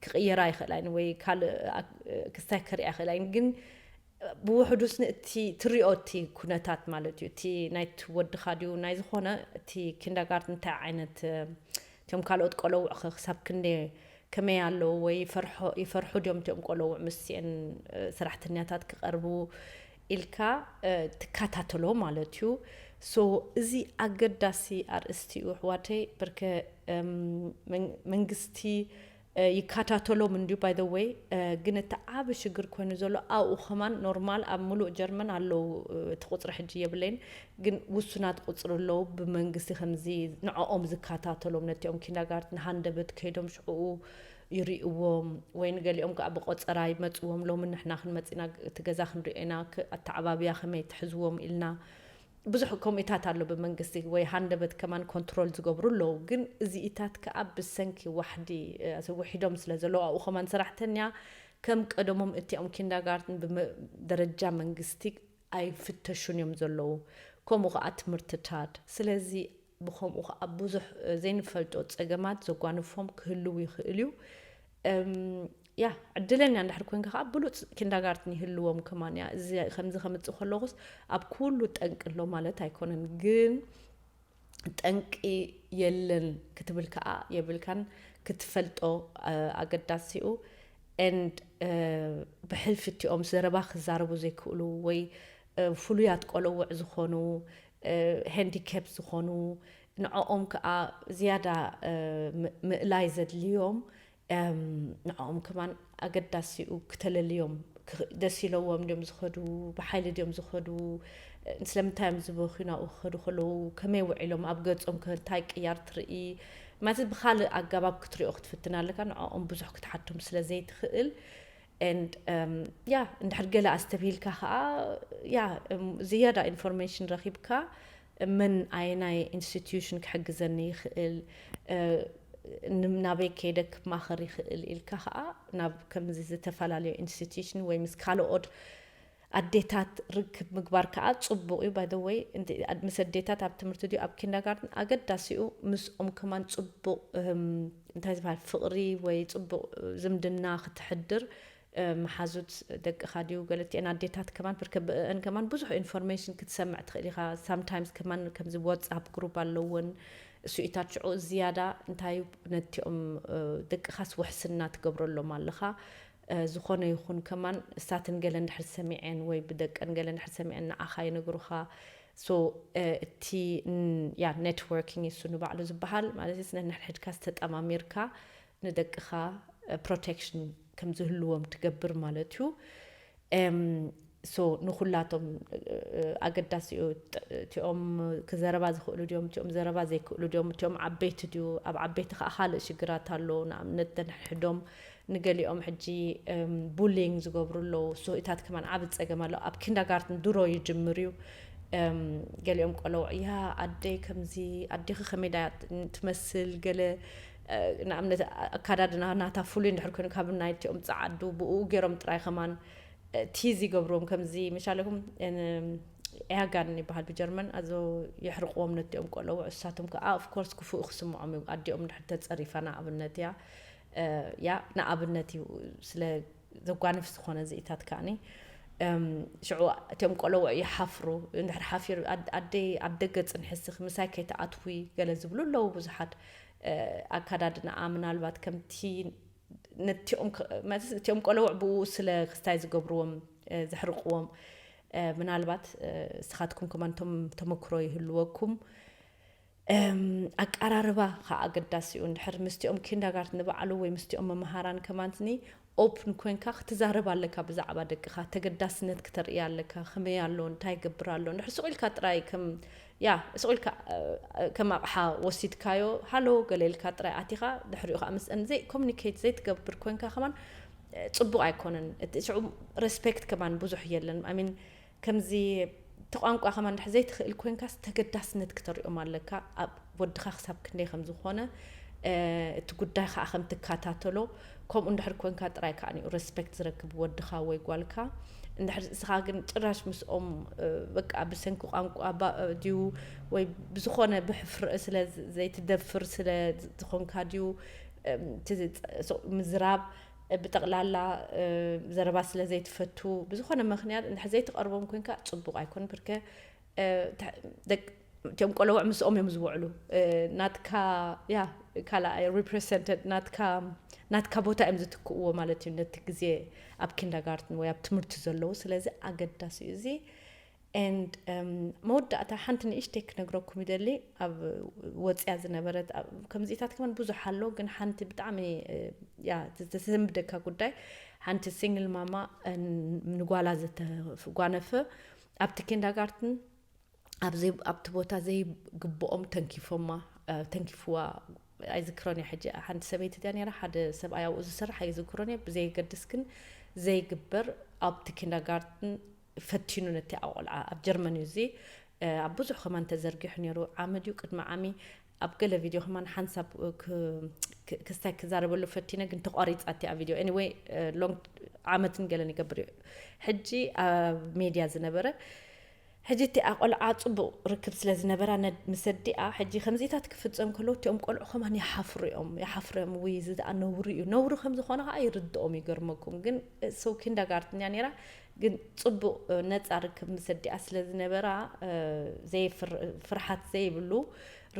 ክቕየራ ይኽእላ እየን ወይ ካልእ ክስታይ ከርእያ ይኽእላ እየን ግን ብውሕዱ ስኒ እቲ ትሪኦ እቲ ኩነታት ማለት እዩ እቲ ናይቲ ወድኻ ድዩ ናይ ዝኾነ እቲ ኪንዳጋርት እንታይ ዓይነት እቲኦም ካልኦት ቆለውዕ ክሳብ ክንደ ከመይ ኣለዉ ወይ ይፈርሑ ድዮም እቲኦም ቆለውዕ ምስኤን ሰራሕተኛታት ክቐርቡ ኢልካ ትከታተሎ ማለት እዩ so እዚ ኣገዳሲ ኣርእስቲ እዩ ኣሕዋተይ በርከ መንግስቲ ይከታተሎም እንድዩ by the way ግን እቲ ዓቢ ሽግር ኮይኑ ዘሎ ኣብኡ ከማን ኖርማል ኣብ ሙሉእ ጀርመን ኣለዉ እቲ ቁፅሪ ሕጂ የብለይን ግን ውሱናት ቁፅሪ ኣለዉ ብመንግስቲ ከምዚ ንዕኦም ዝከታተሎም ነቲኦም ኪንዳጋርትን ሃንደበት ከይዶም ሽዕኡ ይርእዎም ወይ ንገሊኦም ከዓ ብቆፀራ ይመፅዎም ሎሚ ንሕና ክንመፅና እቲ ገዛ ክንሪኦ ኢና ኣተዓባብያ ከመይ ትሕዝዎም ኢልና ብዙሕ ከምኡታት ኣሎ ብመንግስቲ ወይ ሃንደበት ከማን ኮንትሮል ዝገብሩ ኣለዉ ግን እዚኢታት ከዓ ብሰንኪ ዋሕዲ ውሒዶም ስለ ዘለዉ ኣብኡ ከማን ሰራሕተኛ ከም ቀደሞም እቲኦም ኪንዳጋርትን ብደረጃ መንግስቲ ኣይፍተሹን እዮም ዘለዉ ከምኡ ከዓ ትምህርትታት ስለዚ ብኸምኡ ከዓ ብዙሕ ዘይንፈልጦ ፀገማት ዘጓንፎም ክህልው ይኽእል እዩ ያ ዕድለኛ እንድሕር ኮንካ ከዓ ብሉፅ ኪንዳጋርትን ይህልዎም ከማን እያ እዚ ከምዚ ከምፅእ ከለኹስ ኣብ ኩሉ ጠንቂ ኣሎ ማለት ኣይኮነን ግን ጠንቂ የለን ክትብል ከዓ የብልካን ክትፈልጦ ኣገዳሲኡ and ብሕልፊ እቲኦም ዘረባ ክዛረቡ ዘይክእሉ ወይ ፍሉያት ቆለውዕ ዝኾኑ handicap ዝኾኑ ንዕኦም ከዓ ዝያዳ ምእላይ ዘድልዮም ንዕኦም ከማን ኣገዳሲኡ ክተለልዮም ደስ ኢለዎም ድዮም ዝኸዱ ብሓይሊ ድዮም ዝኸዱ ስለምንታይ እዮም ዝበኽዩ ናብኡ ክኸዱ ከለዉ ከመይ ውዒሎም ኣብ ገጾም ከ እንታይ ቅያር ትርኢ ማለት ብካልእ ኣገባብ ክትሪኦ ክትፍትን ኣለካ ንዕኦም ብዙሕ ክትሓቶም ስለ ዘይትኽእል and ያ እንድሕር ገለ ኣስተብሂልካ ከዓ ያ ዝያዳ ኢንፎርሜሽን ረኺብካ መን ኣየናይ ኢንስቲትዩሽን ክሕግዘኒ ይኽእል ናበይ ከይደ ክማኸር ይኽእል ኢልካ ከዓ ናብ ከምዚ ዝተፈላለዩ ኢንስቲትዩሽን ወይ ምስ ካልኦት ኣዴታት ርክብ ምግባር ከዓ ፅቡቅ እዩ by the way ምስ ኣዴታት ኣብ ትምህርቲ ድዩ ኣብ ኪንዳጋርትን ኣገዳሲኡ ምስኦም ከማን ፅቡቅ እንታይ ዝበሃል ፍቅሪ ወይ ፅቡቅ ዝምድና ክትሕድር መሓዙት ደቅኻ ድዩ ገለቲአን ኣዴታት ከማን ብርከ ብእአን ከማን ብዙሕ ኢንፎርሜሽን ክትሰምዕ ትኽእል ኢኻ sometimes ከማን ከምዚ ዋትስኣፕ ግሩፕ ኣለውን እሱኢታት ሽዑ ዝያዳ እንታይ ነቲኦም ደቅኻስ ውሕስና ትገብረሎም ኣለኻ ዝኾነ ይኹን ከማን እሳትን ገለ እንድሕር ሰሚዐን ወይ ብደቀን ገለ እንድሕር ሰሚዐን ንዓኻ ይነግሩኻ so እቲ ያ networking እሱ ንባዕሉ ዝበሃል ማለት ነንሕድሕድካ ዝተጠማሚርካ ንደቅኻ ፕሮቴክሽን ከም ዝህልዎም ትገብር ማለት እዩ so ንኩላቶም ኣገዳሲ እዩ እቲኦም ክዘረባ ዝኽእሉ ድዮም እቲኦም ዘረባ ዘይክእሉ ድዮም እቲኦም ዓበይቲ ድዩ ኣብ ዓበይቲ ከዓ ካልእ ሽግራት ኣሎ ንኣብነት ተንሕዶም ንገሊኦም ሕጂ ቡሊንግ ዝገብሩ ኣለዉ ሶኢታት ከማን ዓብ ፀገም ኣሎ ኣብ ኪንዳጋርትን ድሮ ይጅምር እዩ ገሊኦም ቆለውዕ ያ ኣደይ ከምዚ ኣዴኺ ከመይ ዳ ትመስል ገለ ንኣብነት ኣካዳድና ናታ ፍሉይ እንድሕር ኮይኑ ካብ ናይቲኦም ፀዓዱ ብኡ ገይሮም ጥራይ ከማን ቲዝ ይገብርዎም ከምዚ መሻለኩም ኤያጋን ይበሃል ብጀርመን ኣዞ የሕርቅዎም ነቲኦም ቆለውዕ እሳቶም ከዓ ኦፍኮርስ ክፉእ ክስምዖም እዩ ኣዲኦም እንድሕር ተፀሪፋ ንኣብነት እያ ያ ንኣብነት እዩ ስለ ዘጓንፍ ዝኾነ ዝኢታት ከዓኒ ሽዑ እቲኦም ቆለውዕ ይሓፍሩ እንድሕር ሓፊሩ ኣደይ ኣብ ደገ ፅንሕስኽ ምሳይ ከይትኣትዊ ገለ ዝብሉ ኣለዉ ብዙሓት ኣካዳድናኣ ምናልባት ከምቲ ነቲኦም እቲኦም ቆለውዕ ብኡ ስለ ክስታይ ዝገብርዎም ዘሕርቅዎም ምናልባት ስኻትኩም ከማን ተመክሮ ይህልወኩም ኣቃራርባ ከዓ ኣገዳሲ እዩ እንድሕር ምስቲኦም ኪንዳጋርት ንባዕሉ ወይ ምስቲኦም መምሃራን ከማንትኒ ኦፕን ኮንካ ክትዛረብ ኣለካ ብዛዕባ ደቅኻ ተገዳስነት ክተርኢ ኣለካ ከመይ ኣሎ እንታይ ይገብር ኣሎ እንድሕር ስቕ ኢልካ ጥራይ ከም ያ ስቕ ኢልካ ከም ኣቕሓ ወሲድካዮ ሃሎ ገለ ኢልካ ጥራይ ኣቲኻ ድሕሪኡ ከዓ ምስአን ዘይ ኮሚኒኬት ዘይትገብር ኮንካ ከማን ጽቡቕ ኣይኮነን። እቲ ሽዑ ሬስፔክት ከማን ብዙሕ የለን። I mean ከምዚ እቲ ቋንቋ ከማን እንድሕር ዘይትኽእል ኮንካስ ተገዳስነት ክተሪኦም ኣለካ። ኣብ ወድኻ ክሳብ ክንደይ ከም ዝኾነ እቲ ጉዳይ ከዓ ከም ትከታተሎ፣ ከምኡ እንድሕር ኮንካ ጥራይ ከዓ ሬስፔክት ዝረክብ ወድኻ ወይ ጓልካ። እንድሕር እስኻ ግን ጭራሽ ምስኦም በቃ ብሰንኪ ቋንቋ ድዩ ወይ ብዝኾነ ብሕፍር ስለ ዘይትደፍር ስለ ዝኾንካ ድዩ ምዝራብ ብጠቕላላ ዘረባ ስለ ዘይትፈቱ ብዝኾነ ምኽንያት እንድሕር ዘይትቐርቦም ኮንካ ጽቡቕ ኣይኮን ብርከ እቲኦም ቆለውዕ ምስኦም እዮም ዝውዕሉ። ናትካ ያ ካልኣይ ሪፕሬዘንተድ ናትካ ናትካ ቦታ እዮም ዝትክእዎ ማለት እዩ። ነቲ ግዜ ኣብ ኪንደርጋርትን ወይ ኣብ ትምህርቲ ዘለዉ ስለዚ ኣገዳሲ እዩ እዚ። And መወዳእታ ሓንቲ ንእሽተይ ክነግረኩም ይደሊ። ኣብ ወፅያ ዝነበረት ከምዚታት ከማን ብዙሕ ኣሎ፣ ግን ሓንቲ ብጣዕሚ ያ ዝተሰንብደካ ጉዳይ፣ ሓንቲ ሲንግል ማማ ንጓላ ዝተጓነፈ ኣብቲ ኪንደርጋርትን ኣብቲ ቦታ ዘይግብኦም ተንኪፎማ ተንኪፍዋ ኣይዝክሮን እየ። ሕጂ ሓንቲ ሰበይቲ እያ ነራ፣ ሓደ ሰብኣይ ኣብኡ ዝሰርሕ ኣይዝክሮን እየ። ብዘየገድስ ግን ዘይግበር ኣብቲ ኪንደርጋርትን ፈቲኑ ነቲ ቆልዓ ኣብ ጀርመን እዩ እዚ ኣብ ብዙሕ ከማን ተዘርጊሑ ነይሩ። ዓሚ ድዩ ቅድሚ ዓሚ ኣብ ገለ ቪድዮ ከማን ሓንሳብ ክስታይ ክዛረበሉ ፈቲነ ግን ተቋሪፃ እቲኣ ቪድዮ። Anyway ሎንግ ዓመትን ገለን ይገብር እዩ ሕጂ ኣብ ሜድያ ዝነበረ ሕጂ እቲኣ ቆልዓ ጽቡቕ ርክብ ስለ ዝነበራ ምስ ኣዲኣ ሕጂ ከምዚታት ክፍጸም ከሎ እቲኦም ቆልዑ ከማን ይሓፍሩ እዮም ይሓፍሩ እዮም። ውይ እዚ ደኣ ነውሪ እዩ። ነውሪ ከም ዝኾነ ከዓ ይርድኦም ይገርመኩም። ግን so ኪንደርጋርትን እያ ነይራ። ግን ጽቡቕ ነጻ ርክብ ምስ ኣዲኣ ስለ ዝነበራ ዘይፍርሓት ዘይብሉ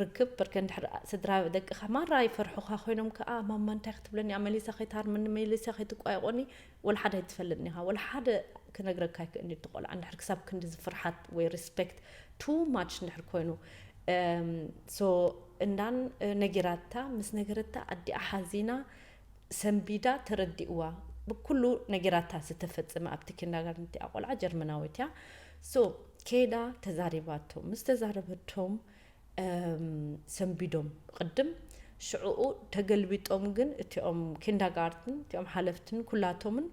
ርክብ በርከ እንድሕር ስድራ ደቅኻ ማራ ይፈርሑኻ ኮይኖም ከዓ ማማ እንታይ ክትብለኒ እያ መሊሳ ከይትሃርመኒ መሊሳ ከይትቋየቆኒ ወላ ሓደ ኣይትፈልጥን ኢኻ። ወላ ሓደ ክነግረካ ኣይክእልን እዩ። እቲ ቆልዓ እንድሕር ክሳብ ክንድዚ ፍርሓት ወይ ሪስፔክት ቱ ማች እንድሕር ኮይኑ so እንዳን ነጊራታ ምስ ነገረታ ኣዲኣ ሓዚና ሰንቢዳ ተረዲእዋ ብኩሉ ነጊራታ ዝተፈጸመ ኣብቲ ኪንደርጋርተን እቲኣ ቆልዓ ጀርመናዊት እያ። So ከይዳ ተዛሪባቶም ምስ ተዛረበቶም ሰንቢዶም ቅድም ሽዕኡ ተገልቢጦም ግን እቲኦም ኪንደርጋርተን እቲኦም ሓለፍትን ኩላቶምን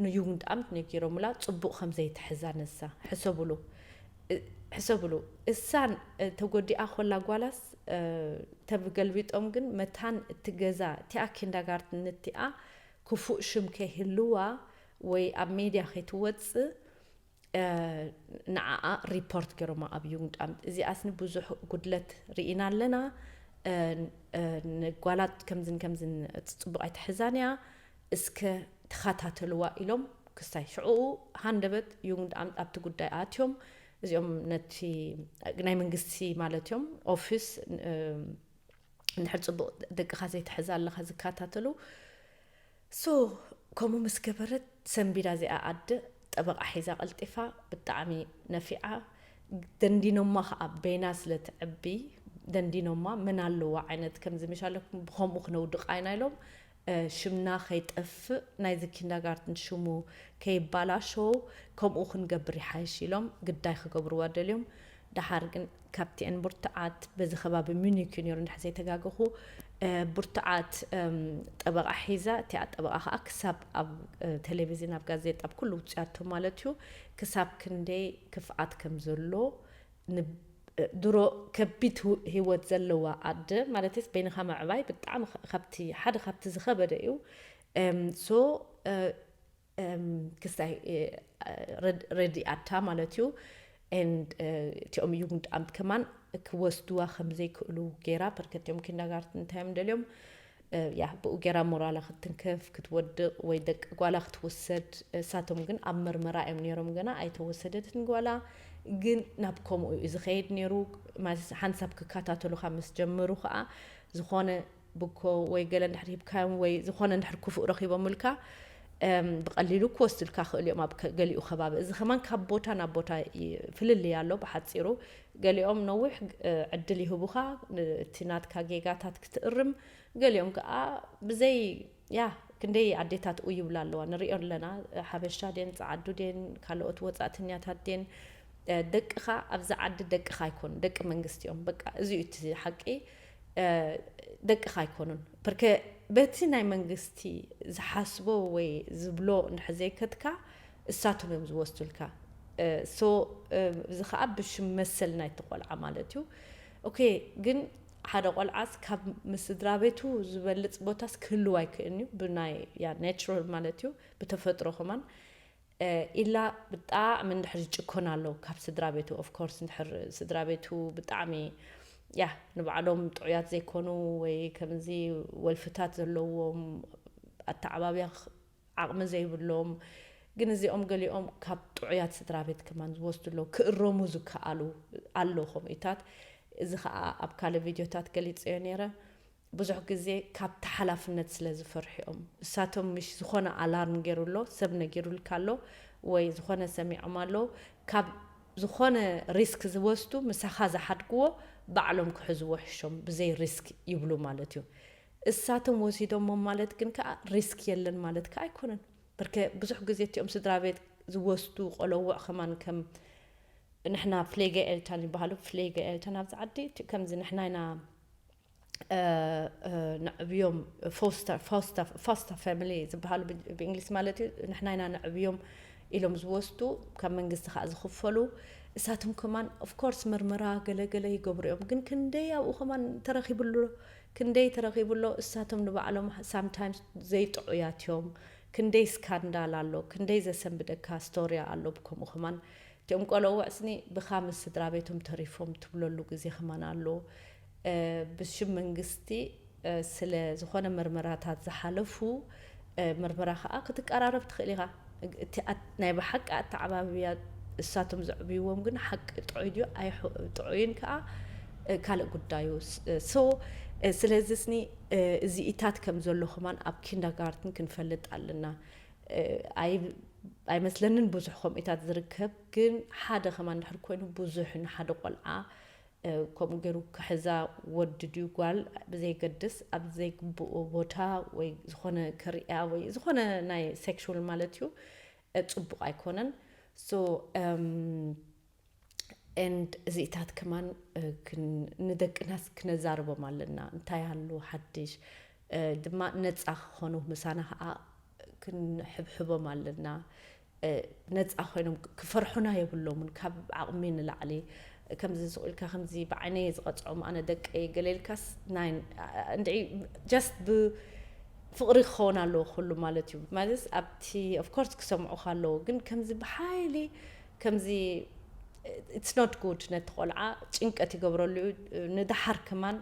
ንዩግንድኣምት ነጊሮምላ ጽቡቕ ከም ዘይትሕዛ ነሳ ሕሰብሉ ሕሰብሉ እሳን ተጎዲኣ ኮላ ጓላስ ተገልቢጦም ግን መታን እቲ ገዛ እቲኣ ኪንደርጋርተን እቲኣ ክፉእ ሽም ከይህልዋ ወይ ኣብ ሜድያ ከይትወጽእ ንዓኣ ሪፖርት ገይሮማ ኣብ ዩግንድኣምት። እዚኣስኒ ብዙሕ ጉድለት ርኢና ኣለና። ንጓላት ከምዝን ከምዝን ጽቡቕ ኣይትሕዛን እያ። እስከ ተኸታተልዋ ኢሎም ክስታይ ሽዑኡ ሃንደበት ዩግንድኣምት ኣብቲ ጉዳይ ኣትዮም። እዚኦም ነቲ ናይ መንግስቲ ማለት እዮም ኦፊስ እንድሕር ጽቡቕ ደቅኻ ዘይትሕዛ ኣለኻ ዝከታተሉ so ከምኡ ምስ ገበረት ሰንቢዳ እዚኣ ኣደ ጠበቓ ሒዛ ቀልጢፋ ብጣዕሚ ነፊዓ ደንዲኖማ ከዓ በይና ስለ ትዕቢ ደንዲኖማ መን ኣለዋ ዓይነት ከምዚ ምሽ ኣለኩም ብከምኡ ክነውድቓ ኢና ኢሎም ሽምና ከይጠፍእ ናይዚ ኪንደርጋርተን ሽሙ ከይባላሾ ከምኡ ክንገብር ይሓይሽ ኢሎም ግዳይ ክገብርዋ ደልዮም። ደሓር ግን ካፕቲኤን ቡርትዓት በዚ ከባቢ ሚኒክ እዩ ነይሩ እንድሕር ዘይተጋገኹ። ቡርትዓት ጠበቓ ሒዛ እቲኣ ጠበቓ ከዓ ክሳብ ኣብ ቴሌቪዝን ኣብ ጋዜጣ ኣብ ኩሉ ውፅያቶ ማለት እዩ ክሳብ ክንደይ ክፍኣት ከም ዘሎ ድሮ ከቢድ ህይወት ዘለዋ ኣደ ማለት በይንኻ ምዕባይ ብጣዕሚ ካብቲ ሓደ ካብቲ ዝኸበደ እዩ። So ክስታይ ረዲኣታ ማለት እዩ። And እቲኦም ዩግንድኣምት ከማን ክወስድዋ ከም ዘይክእሉ ገይራ በርከ እቲኦም ኪንደርጋርተን እንታይ እዮም ደልዮም ያ ብኡ ገይራ ሞራላ ክትትንከፍ ክትወድቕ ወይ ደቂ ጓላ ክትውሰድ እሳቶም ግን ኣብ መርመራ እዮም ነይሮም ገና ኣይተወሰደትን ጓላ። ግን ናብ ከምኡ እዩ ዝኸይድ ነይሩ። ሓንሳብ ክከታተሉካ ምስ ጀመሩ ከዓ ዝኾነ ብኮ ወይ ገለ እንድሕር ሂብካዮም ወይ ዝኾነ እንድሕር ክፉእ ረኺቦምልካ ብቐሊሉ ክወስድልካ ክእሉ እዮም ኣብ ገሊኡ ከባቢ። እዚ ከማን ካብ ቦታ ናብ ቦታ ፍልልይ ኣሎ። ብሓፂሩ ገሊኦም ነዊሕ ዕድል ይህቡኻ እቲ ናትካ ጌጋታት ክትእርም፣ ገሊኦም ከዓ ብዘይ ያ ክንደይ ኣዴታት ኡ ይብላ ኣለዋ ንሪኦ ኣለና። ሓበሻ ድን ፀዓዱ ድን ካልኦት ወፃእተኛታት ድን ደቅኻ ኣብዚ ዓዲ ደቅኻ ኣይኮኑ ደቂ መንግስቲ እዮም። በቃ እዚ እዩ እቲ ሓቂ። ደቅኻ ኣይኮኑን። ፐርከ በቲ ናይ መንግስቲ ዝሓስቦ ወይ ዝብሎ እንድሕር ዘይከድካ፣ እሳቶም እዮም ዝወስዱልካ። ሶ እዚ ከዓ ብሽም መሰል ናይቲ ቆልዓ ማለት እዩ። ኦኬ፣ ግን ሓደ ቆልዓስ ካብ ምስ ስድራ ቤቱ ዝበልፅ ቦታስ ክህልው ኣይክእልን እዩ፣ ብናይ ያ ናቹራል ማለት እዩ፣ ብተፈጥሮ ከማን። ኢላ ብጣዕሚ እንድሕር ዝጭኮን ኣሎ ካብ ስድራ ቤቱ። ኦፍኮርስ እንድሕር ስድራ ቤቱ ብጣዕሚ ያ ንባዕሎም ጥዑያት ዘይኮኑ ወይ ከምዚ ወልፍታት ዘለዎም ኣተዓባብያ ዓቕሚ ዘይብሎም፣ ግን እዚኦም ገሊኦም ካብ ጥዑያት ስድራ ቤት ከማን ዝወስዱ ኣለዉ፣ ክእረሙ ዝከኣሉ ኣሎ ከምኡታት። እዚ ከዓ ኣብ ካልእ ቪድዮታት ገሊፀዮ ነይረ። ብዙሕ ግዜ ካብቲ ሓላፍነት ስለ ዝፈርሑ እዮም። እሳቶም ምሽ ዝኾነ ኣላርም ገይሩ ኣሎ፣ ሰብ ነጊሩልካ ኣሎ ወይ ዝኾነ ሰሚዖም ኣለዉ፣ ካብ ዝኾነ ሪስክ ዝወስዱ ምሳኻ ዝሓድግዎ ባዕሎም ክሕዝዎ ሕሾም ብዘይ ሪስክ ይብሉ ማለት እዩ። እሳቶም ወሲዶሞ ማለት ግን ከዓ ሪስክ የለን ማለት ከዓ ኣይኮነን። በርከ ብዙሕ ግዜ እቲኦም ስድራ ቤት ዝወስዱ ቆለውዕ ከማን ከም ንሕና ፍሌገ ኤልተን ይበሃሉ። ፍሌገ ኤልተን ኣብዚ ዓዲ እቲ ከምዚ ንሕና ኢና ነዕብዮም፣ ፎስተር ፋሚሊ ዝበሃሉ ብእንግሊስ ማለት እዩ። ንሕና ኢና ነዕብዮም ኢሎም ዝወስዱ፣ ካብ መንግስቲ ከዓ ዝኽፈሉ። እሳቶም ከማን ኦፍኮርስ ምርመራ ገለገለ ይገብሩ እዮም፣ ግን ክንደይ ኣብኡ ከማን ተረኪብሎ ክንደይ ተረኪብሎ እሳቶም ንባዕሎም ሳምታይምስ ዘይጥዑያት እዮም። ክንደይ ስካንዳል ኣሎ፣ ክንደይ ዘሰንብደካ ስቶርያ ኣሎ። ብከምኡ ከማን እቲኦም ቆለውዕ ስኒ ብካ ምስ ስድራ ቤቶም ተሪፎም ትብለሉ ግዜ ከማን ኣሎ። ብሽም መንግስቲ ስለ ዝኾነ መርመራታት ዝሓለፉ፣ መርመራ ከዓ ክትቀራረብ ትኽእል ኢኻ። እቲ ናይ ብሓቂ ኣተዓባብያ እሳቶም ዘዕብይዎም ግን ሓቂ ጥዑይ ድዩ ጥዑይን ከዓ ካልእ ጉዳዩ። ሶ ስለዚ ስኒ እዚኢታት ከም ዘሎ ከማን ኣብ ኪንደርጋርትን ክንፈልጥ ኣለና። ኣይመስለንን ብዙሕ ከምኡታት ዝርከብ፣ ግን ሓደ ከማን ድሕር ኮይኑ ብዙሕ ንሓደ ቆልዓ ከምኡ ገይሩ ክሕዛ፣ ወዲ ድዩ ጓል ብዘይገድስ፣ ኣብ ዘይግብኡ ቦታ ወይ ዝኾነ ከርእያ ወይ ዝኾነ ናይ ሴክሹዋል ማለት እዩ፣ ጽቡቕ ኣይኮነን። ሶ ኤንድ እዚኢታት ከማን ንደቅናስ ክነዛርቦም ኣለና። እንታይ ኣሎ ሓድሽ ድማ ነፃ ክኾኑ ምሳና ከዓ ክንሕብሕቦም ኣለና። ነፃ ኮይኖም ክፈርሑና የብሎምን። ካብ ዓቕሚ ንላዕሊ ከምዚ ዝቑልካ ከምዚ ብዓይነይ ዝቐፅዖም ኣነ ደቀይ ገለ ኢልካስ ናይ እንድዒ ጀስት ብፍቕሪ ክኸውን ኣለዎ ኩሉ ማለት እዩ። ማለት ኣብቲ ኦፍኮርስ ክሰምዑኻ ኣለዎ፣ ግን ከምዚ ብሓይሊ ከምዚ it's not good። ነቲ ቆልዓ ጭንቀት ይገብረሉ እዩ። ንደሓር ከማን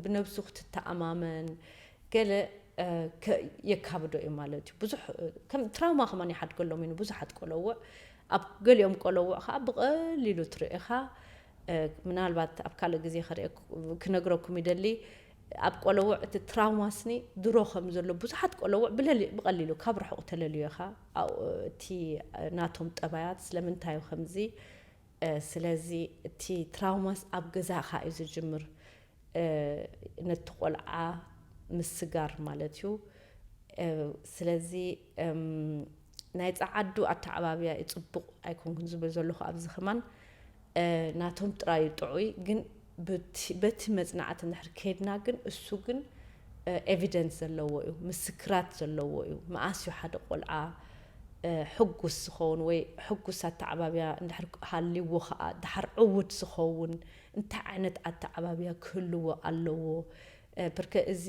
ብነብሱ ክትተኣማመን ገለ የካብዶ እዩ ማለት እዩ። ብዙሕ ከም ትራውማ ከማን ይሓድገሎም እዩ ብዙሓት ቆለውዕ። ኣብ ገሊኦም ቆለውዕ ከዓ ብቐሊሉ ትርእኻ። ምናልባት ኣብ ካልእ ግዜ ክነግረኩም ይደሊ። ኣብ ቆለውዕ እቲ ትራውማ ስኒ ድሮ ከም ዘሎ ብዙሓት ቆለውዕ ብቐሊሉ ካብ ርሑቕ ተለልዮ ኢኻ እቲ ናቶም ጠባያት ስለምንታይ ከምዚ። ስለዚ እቲ ትራውማስ ኣብ ገዛኻ እዩ ዝጅምር። ነቲ ቆልዓ ምስጋር ማለት እዩ። ስለዚ ናይ ፃዓዱ ኣተዓባብያ እዩ ፅቡቕ ኣይኮንኩን ዝብል ዘለኹ ኣብዚ ከማን ናቶም ጥራይ እዩ ጥዑይ፣ ግን በቲ መፅናዕቲ እንድሕር ከይድና ግን እሱ ግን ኤቪደንስ ዘለዎ እዩ፣ ምስክራት ዘለዎ እዩ። መኣስ እዩ ሓደ ቆልዓ ሕጉስ ዝኸውን ወይ ሕጉስ ኣተዓባብያ እንድሕር ሃልይዎ ከዓ ድሓር ዕውት ዝኸውን እንታይ ዓይነት ኣተዓባብያ ክህልዎ ኣለዎ? ብርከ እዚ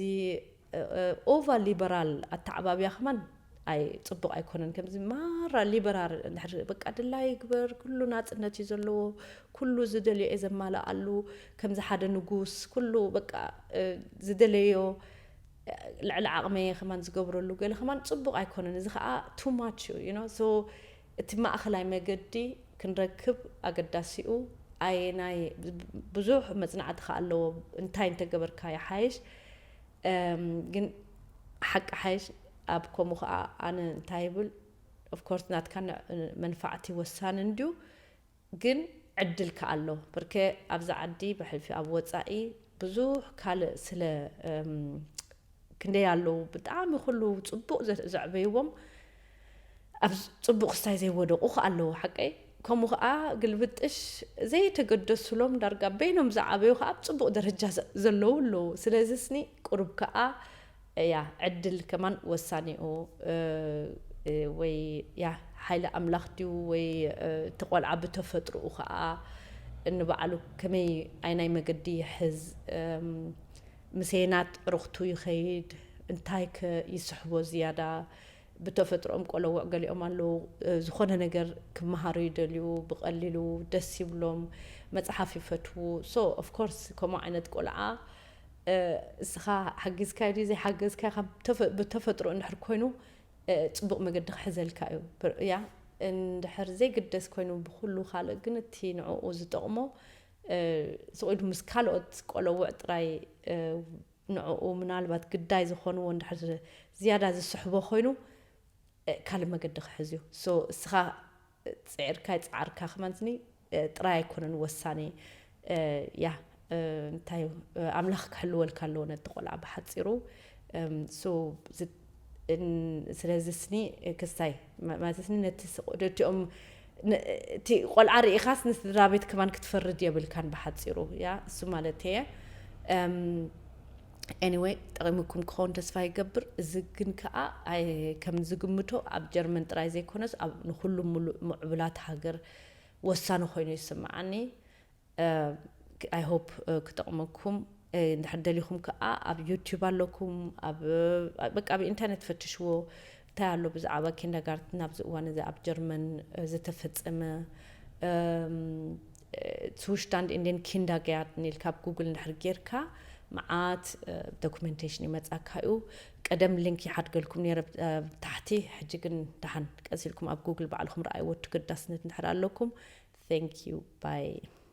ኦቨር ሊበራል ኣተዓባብያ ከማን ኣይ ፅቡቕ ኣይኮነን። ከምዚ ማራ ሊበራል እንድሕር በቃ ድላይ ይግበር ኩሉ ናፅነት እዩ ዘለዎ፣ ኩሉ ዝደልዮ እየ ዘማልኣሉ፣ ከምዚ ሓደ ንጉስ ኩሉ በቃ ዝደለዮ ልዕሊ ዓቕመየ ከማን ዝገብረሉ ገለ ከማን ፅቡቕ ኣይኮነን። እዚ ከዓ ቱ ማች እዩ ዩ ሶ እቲ ማእኸላይ መገዲ ክንረክብ ኣገዳሲኡ ኣየናይ ብዙሕ መፅናዕቲ ከ ኣለዎ እንታይ እንተገበርካ ይሓይሽ። ግን ሓቂ ሓይሽ ኣብ ከምኡ ከዓ ኣነ እንታይ ይብል ኦፍኮርስ ናትካ መንፋዕቲ ወሳኒ እንድዩ፣ ግን ዕድል ከ ኣሎ። ብርከ ኣብዚ ዓዲ ብሕልፊ ኣብ ወፃኢ ብዙሕ ካልእ ስለ ክንደይ ኣለዉ ብጣዕሚ ኩሉ ፅቡቕ ዘዕበይዎም ኣብ ፅቡቕ ክስታይ ዘይወደቑ ከ ኣለዉ ሓቀይ። ከምኡ ከዓ ግልብጥሽ ዘይተገደሱሎም ዳርጋ በይኖም ዝዓበዩ ከዓ ኣብ ፅቡቕ ደረጃ ዘለዉ ኣለዉ። ስለዚ ስኒ ቁሩብ ከዓ እያ ዕድል ከማን ወሳኒኡ ወይ ያ ሓይሊ ኣምላኽ ድዩ ወይ እቲ ቆልዓ ብተፈጥርኡ ከዓ እንባዕሉ ከመይ ኣይናይ መገዲ ይሕዝ፣ ምሰየናት ዕሩኽቱ ይኸይድ፣ እንታይ ከ ይስሕቦ ዝያዳ። ብተፈጥሮኦም ቆለውዕ ገሊኦም ኣለዉ፣ ዝኾነ ነገር ክመሃሩ ይደልዩ፣ ብቐሊሉ ደስ ይብሎም፣ መፅሓፍ ይፈትዉ። So of course ከምኡ ዓይነት ቆልዓ እስኻ ሓጊዝካዮ ድዩ ዘይሓገዝካዮ፣ ብተፈጥሮ እንድሕር ኮይኑ ፅቡቕ መገዲ ክሕዘልካ እዩ። ያ እንድሕር ዘይግደስ ኮይኑ ብኩሉ ካልእ ግን እቲ ንዕኡ ዝጠቕሞ ስቕ ኢሉ ምስ ካልኦት ቆለውዕ ጥራይ ንዕኡ ምናልባት ግዳይ ዝኾንዎ እንድሕር ዝያዳ ዝስሕቦ ኮይኑ ካልእ መገዲ ክሕዝ እዩ። So እስኻ ፅዒርካ ይፅዓርካ ከማን ስኒ ጥራይ ኣይኮነን ወሳኒ። ያ እንታይ ኣምላኽ ክሕልወልካ ኣለዎ ነቲ ቆልዓ ብሓፂሩ። So ስለዚ ስኒ ክስታይ ማለት ስኒ ነቲ እቲኦም እቲ ቆልዓ ርኢኻስ ንስድራ ቤት ከማን ክትፈርድ የብልካን ብሓፂሩ። ያ እሱ ማለት እየ። Anyway ጠቒሙኩም ክኸውን ተስፋ ይገብር። እዚ ግን ከዓ ከም ዝግምቶ ኣብ ጀርመን ጥራይ ዘይኮነስ ንኩሉ ምዕቡላት ሃገር ወሳኒ ኮይኑ ይስምዓኒ። I hope ክጠቕመኩም። እንድሕር ደሊኹም ከዓ ኣብ ዩቲዩብ ኣለኩም፣ በቃ ኣብ ኢንተርኔት ፈትሽዎ እንታይ ኣሎ ብዛዕባ ኪንደርጋርትን ኣብዚ እዋን እዚ ኣብ ጀርመን ዝተፈፀመ ትውሽታንድ ኢንዴን ኪንደርጋርትን ኢልካ ኣብ ጉግል እንድሕር ጌርካ መዓት ዶኩሜንቴሽን ይመፃካ እዩ። ቀደም ሊንክ ይሓድገልኩም ነረ ታሕቲ፣ ሕጂ ግን ደሓን ቀሲልኩም ኣብ ጉግል ባዕልኩም ረኣይዎ። ትግዳስነት እንድሕር ኣለኩም። Thank you. Bye.